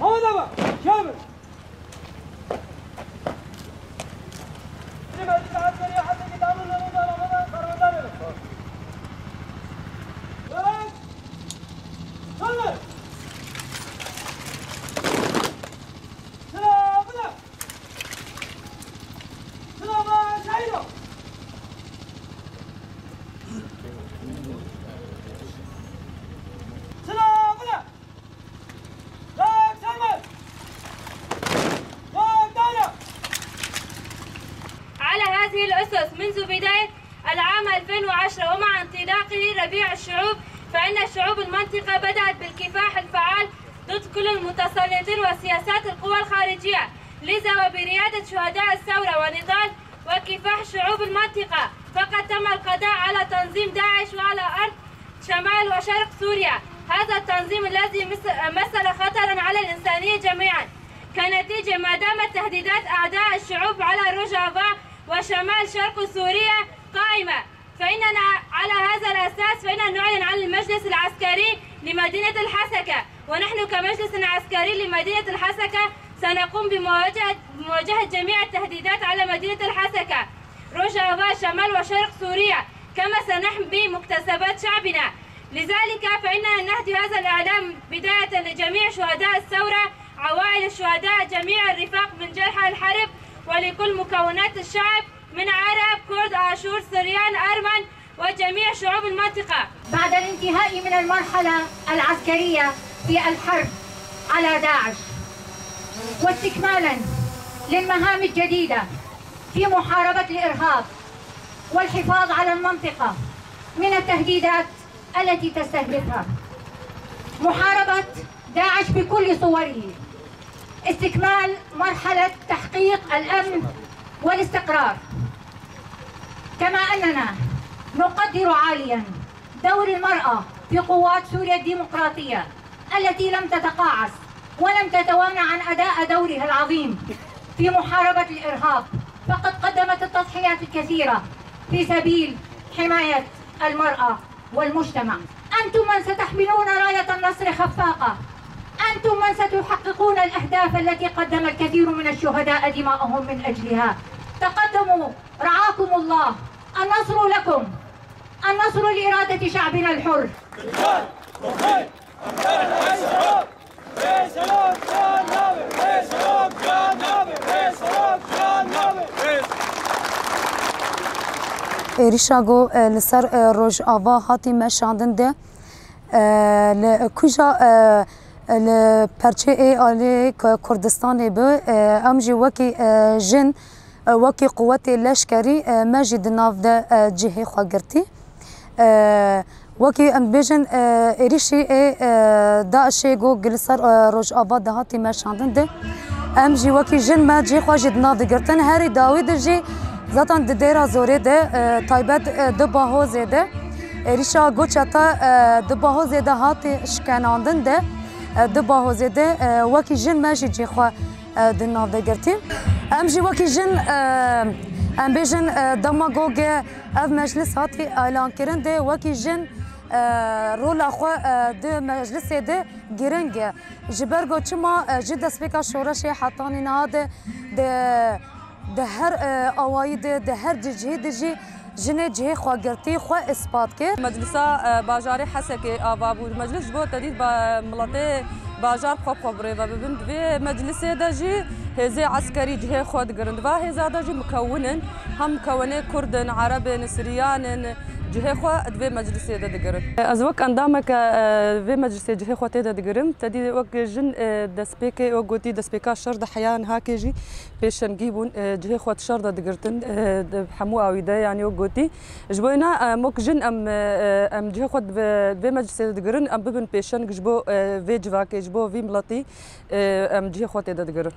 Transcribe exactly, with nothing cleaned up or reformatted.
Havada bak, Şamil. Meclis Askeriye Hasan Kitabı'nın yanında Ramazan Karabazar. Dön! Dön! Sıra buna! Sıra buna! Şehit ol! Sıra buna! على هذه الأسس منذ بداية العام ألفين وعشرة، ومع انطلاقه ربيع الشعوب، فإن شعوب المنطقة بدأت بالكفاح الفعال ضد كل المتسلطين وسياسات القوى الخارجية، لذا وبريادة شهداء الثورة ونضال وكفاح شعوب المنطقة، فقد تم القضاء على تنظيم داعش وعلى أرض شمال وشرق سوريا. هذا التنظيم الذي مس-، مثل خطرا على الإنسانية جميعا، كنتيجة ما دامت تهديدات أعداء الشعوب على روجافا وشمال شرق سوريا قائمة، فإننا على هذا الأساس فإننا نعلن عن المجلس العسكري لمدينة الحسكة، ونحن كمجلس عسكري لمدينة الحسكة سنقوم بمواجهة، بمواجهة جميع التهديدات على مدينة الحسكة، روجافا، شمال وشرق سوريا، كما سنحمي مكتسبات شعبنا. لذلك فإننا نهدي هذا الإعلام بداية لجميع شهداء الثورة، عوائل الشهداء، جميع الرفاق من جرحى الحرب، ولكل مكونات الشعب من عرب، كرد، آشور، سريان، أرمن، وجميع شعوب المنطقة. بعد الانتهاء من المرحلة العسكرية في الحرب على داعش، واستكمالا للمهام الجديدة في محاربة الإرهاب والحفاظ على المنطقة من التهديدات التي تستهدفها محاربة داعش بكل صوره، استكمال مرحلة تحقيق الأمن والاستقرار، كما أننا نقدر عاليا دور المرأة في قوات سوريا الديمقراطية التي لم تتقاعس ولم تتوانى عن أداء دورها العظيم في محاربة الإرهاب، فقد قدمت التضحيات الكثيرة في سبيل حماية المرأة والمجتمع. أنتم من ستحملون راية النصر خفاقة، أنتم من ستحققون الأهداف التي قدم الكثير من الشهداء دماءهم من أجلها. تقدموا، رعاكم الله، النصر لكم، النصر لإرادة شعبنا الحر. Êrîşa ku, e, li ser, e, Rojava hatî meşandin de, e, li kuja, e, li perçê ê alî Ku-, Kurdistanê bi, e, em jî wekî, e, jin, e, wekî quwetê leşkerî, e, me jî di nav de, e, cihê xwe girtî. E, wekî em dibêjin, e, êrîşî ê, e, DAIŞê ku li ser, e, Rojava de hatî meşandin de, em jî wekî jin me cihê xwe jî di nav de girtin. Herî dawî de jî zaten di Dêra Zorê de, e, taybet, e, di Bahozê de, êrîşa ku çeta, e, di Bahozê de hatî şikenandin de, e, di Bahozê de, e, wekî jin me jî cihê xwe e, di nav de girtî. Em jî wekî jin, e, em bêjin, e, dema ku ge ev meclis hatî elankirin de wekî jin, e, rola xwe, e, di meclisê de giring e. Ji ber ku çima, e, ji destpêka şoreşê hetanî niha de, de, di her, e, awayî de, di her cihê de jî jinê cihê xwe girtî, xwe ispat kir. Meclisa, e, bajarê Hesekê ava bû. Meclis ji bo tedît ba-, miletê bajar xwe bi xwe bi rê ve bibin. Di vê meclisê de jî hêzê eskerî cihê xwe digirin. Di va hêza de jî mukewin in. Hem mukewinê Kurd in, Ereb in, Siryan in, cihê xwe di vê meclisê de digirin. Ez wek endameke, e, vê meclisê cihê xwe tê de digirim. Tedî wek jin, e, destpêkê, wek gotî destpêka şer de heya nihakê jî pêşengî bûn, e, cihê xwe di şer de digirtin, e, di hemû awî de, yanî wek gotî. Ji bo wêna, e, em wek jin em, e, e, em cihê xwe di vê, di vê meclisê de digirin, em bibin pêşeng ji bo, e, vê civakê, ji bo vî miletî, e, em cihê xwe tê de digirin.